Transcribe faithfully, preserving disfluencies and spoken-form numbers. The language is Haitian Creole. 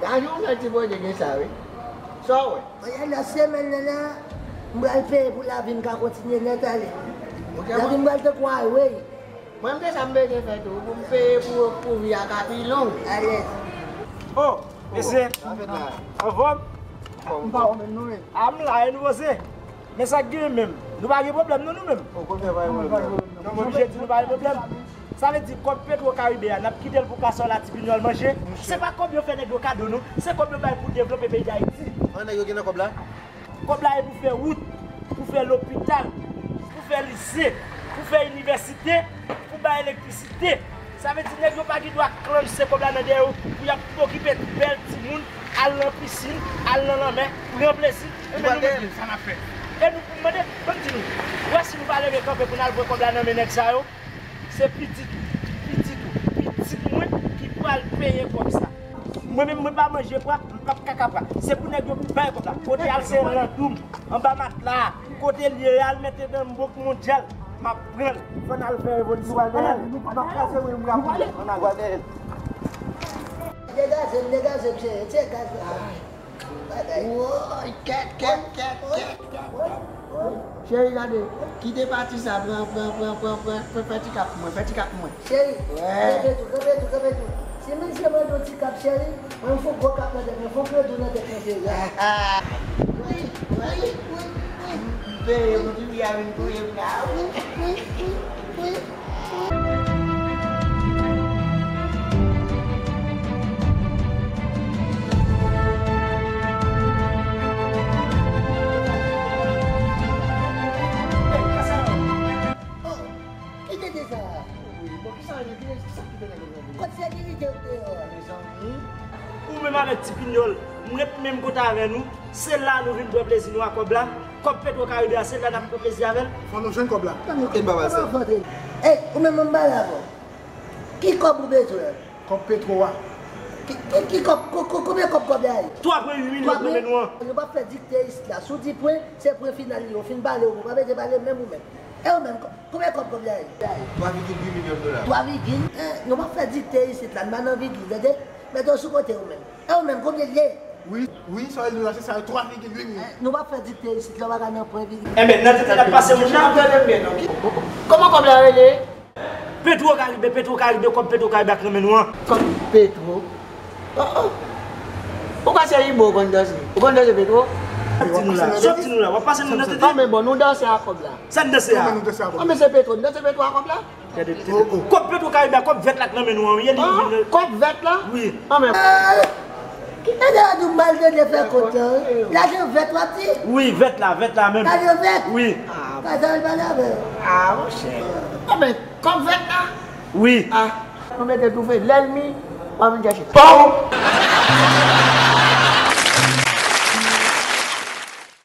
Yon jou nèg ti Bondye gen sa, wi. Sa w wè? Mwen, nan semèn nan la, m pral peye pou lavi m ka kontinye nèt ale. Lavi m pral tankou highway. Mwen, m te sa m bezwen fè tou, pou m peye pou, pou vi a ka pi long. Alèz. Oh, mesye. Anfòm? M pa wè menm non, men. A, m la, e nou poze. Men sa k genyen menm? Nou pa gen pwoblèm non, nou menm. Okontrè, pa gen pwoblèm. Nou oblije di nou pa gen pwoblèm. Sa vle di kòb Petro Karibe a, n ap kite l pou kasòl a ti pinyòl manje? Se pa kòb yo fè nèg yo kado non, se kòb yo bay pou devlope peyi Dayiti. An, nèg yo gen nan kòb la? Kòb la e pou fè wout, pou fè lopital, pou fè lise, pou fè inivèsite, pou bay elektrisite. Sa vle di nèg yo pa gen dwa klanse kòb la nan dèyè yo pou y ap okipe bèl timoun, al nan pisin, al nan lanmè, pran plezi. Enben nou menm, sa n ap fè? E nou, m mande, ban m di nou, ou wè si nou pa leve kanpe pou n al pran kòb la nan men nèg sa yo, se pitit, pitit ou, pitit mwen ki pral peye kòb sa. Mwen menm, mwen pa manje pwa, m p ap kaka pwa. Se pou nèg yo bay kòb la. Kote al se landoum, anba matla, kote l ye, al mete nan bòk mondyal, m ap pran l. Fò n al fè revolisyon. Nou pral dèyè l. Nou pral kraze, wi, nou pral. Nou pral dèyè l. Degaje m, degaje m, cheri, tire gaz la. Woy, kèt, kèt, kèt, kèt, kèt. Cheri, gade, kite pati sa, pran, pran, pran, pran, pran, fè, fè ti kap pou mwen, fè ti kap pou mwen. Cheri, kanpe tou, kanpe tou, kanpe tou. Si misye mande yon ti kap, cheri, mwen m fon gwo kap nan tèt mwen, fon gwo dou nan tèt mwen, cheri. Wi, wi, wi, wi. M peye pou ti fi a vin touye m la. Wi, wi, wi, wi. Ki tete sa a? Wi, bon, ki sa, ki sa ki te nan gòj ou? Kot sekirite ou te ye a? Mezanmi. Ou menm avèk ti pinyòl, m ret menm kote avè nou, se la nou vin pran plezi nou ak kòb la. Kòb Petro Karibe a, se la n ap pran plezi avè l. Fò nou jwenn kòb la. E n pa pase. Ey, ou menm, m pale avè w. Ki kòb ou bezwen? Kòb Petro a. Ki, ki, ki kòb, ko-, ko-, konbyen kòb kòb la ye? Twa pwen uit milyon nan men nou an. Yo p ap fè dikte isit la. Si w di pwen, se pwen final li. Ou fin pale, ou pa bezwen pale menm ou menm. E ou menm, ko-, konbyen kòb kòb la ye? Twa vigil uit milyon dola. Twa vigil? Eh, nou p ap fè dikte isit la, n pa nan vigil, tande? Mete w sou kote ou menm. E ou menm, konbyen l ye? Wi, wi, sa w di la, se sa, twa vigil uit milyon. Eh, nou p ap fè dikte isit la, w pa ka nan pwen vigil. Enben, nan tete n ap pase moun nan. Tande m byen non. Kòman kòb la rele? Petro Karibe, Petro Karibe, kòb Petro Karibe ak nan men nou an. Kòb Petro? Oh, oh. Ou ka se Ibo ou konn danse? Ou konn danse Petro? Sòti nou la, sòti nou la, w ap pase nou nan tete. Anben bon, nou danse ak kòb la. Sa n danse a? Anben se Petro, n danse Petro ak kòb la. Gade tete. Kòb Petro Karibe a, kòb vèt la k nan men nou an, wi, e li vin. Kòb vèt la? Wi. Anben. Ki nèg la di w mal tande fè kont lan, wi? Lajan vèt w ap di? Wi, vèt la, vèt la menm. Lajan vèt? Wi. Kasa l pale avè w. Ah, monchè. Anben, kòb vèt la? Wi. Ah, nou mete toufe lènmi, w ap vin chèche. Pòw!